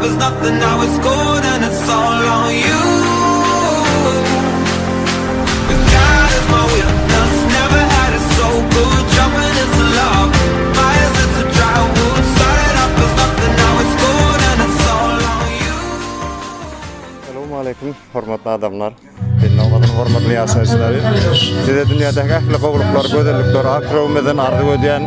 up as nothing, now it's gold and it's all on you. With God as my witness, never had it so good. Jumping into love, fires into dry wood. Started up as nothing, now it's gold and it's all on you. Salowmaleýkim, hormatly adamlar. Belli obasynyň hormatly ýaşaýjylary. Size dünýädäki ähli gowulyklary, gözellikleri ak ýüregimizden arzuw edýän.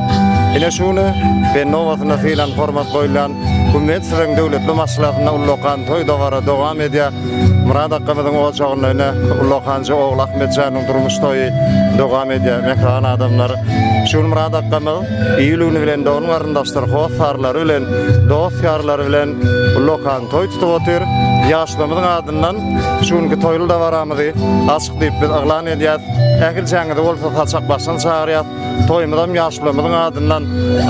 Ine şu güni Belli obasynda sylan hormat goýulýan Gümmetsowyň döwletli maşgalasynda ullakan toý dabara dowam edýär. Myrat akgamyzyň ojagynda ine ullakanja ogly Ahmetjanyň durmuş toýy dowam edýär. Mähriban adamlar, şu gün Myrat akgamyz il güni bilen dogan-garyndaşlar, hossarlary bilen, dost-ýarlary bilen ullakan toý tutup otyr. Ýaşlarymyzyň adyndan şu günki toýly dabaramyzy açyk diýip biz yglan edýäs. Ähliçäňizi bolsa saçak başyna çagyrýas. Toýumyzam ýaşulamyzyň adyndan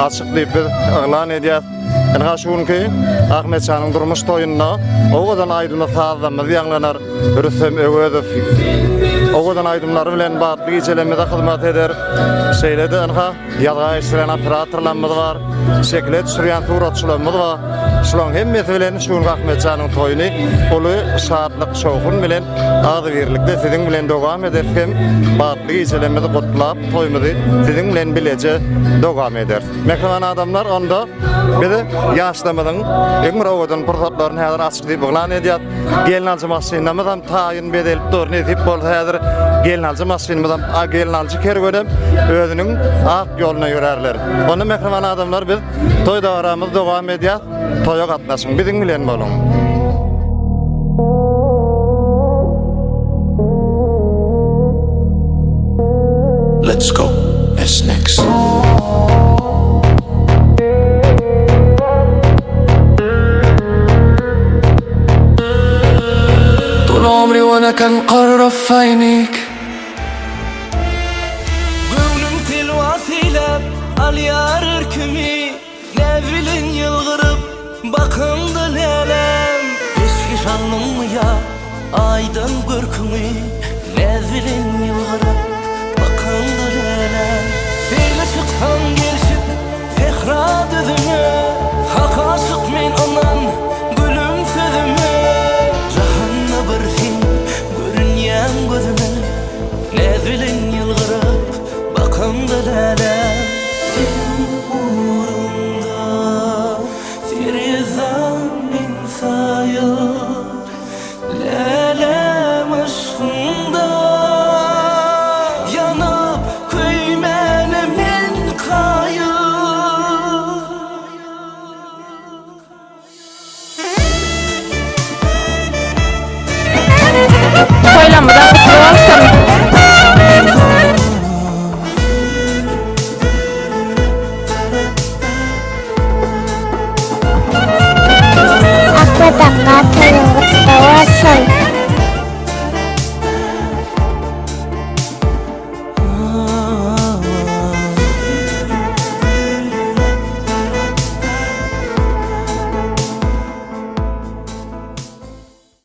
açyk diýip biz yglan edýäs. Ynha şu günki Ahmetjanyň durmuş toýunda owadan aýdymly sazlarymyz ýaňlanar. Rüstem Öwezow owadan aýdymlary bilen bagtly gijelerimize hyzmat eder. Şeýle-de ynha ýazga geçirýän operatorlarymyz bar, şekile düşürýän suratçylarymyz bar. Şularyň hemmesi bilen şu günki Ahmetjanyň toýuny uly şatlyk, şowhun bilen agzybirlikde siziň bilen dowam ederis hem bagtly gijelerimizi gutlap, toýumyzy siziň bilen bileje dowam ederis. Mähriban adamlar, onda biz ýaşlarymyzyň iň bir owadan pursatlaryny häzir açyk diýip yglan edýäs. Gelnaljy maşynymyzam taýyn bezelip dur. Nesip bolsa häzir gelnaljy maşynymyzam, a gelnaljy kerwenem özüniň ak ýoluna ýörärler. Onda mähriban adamlar biz toý dabaramyzy dowam edýäs. Toýa gatnaşyň, biziň bilen boluň. Let's go. S next. طول عمري وانا كان قرب في عينيك Göwnüm telwas eýläp alýar erkimi Näbilen ýylgyryp bakyňda lälem Peşgeş aldyňmy ýa Aýdan görküňi Näz bilen ýylgyryp bakyňda lälem Seýle çyksaň gelşip sähra düzüne Hak aşyk men ynan gülüm sözüme Jahanda bir sen görünýäň gözüme Näz bilen ýylgyryp bakyňda lälem Seň ugruňda sergezdan men saýyl Lälem yşkyňda ýanyp köýmäne men kaýyl. Toýlarymyzam gutly bolsun.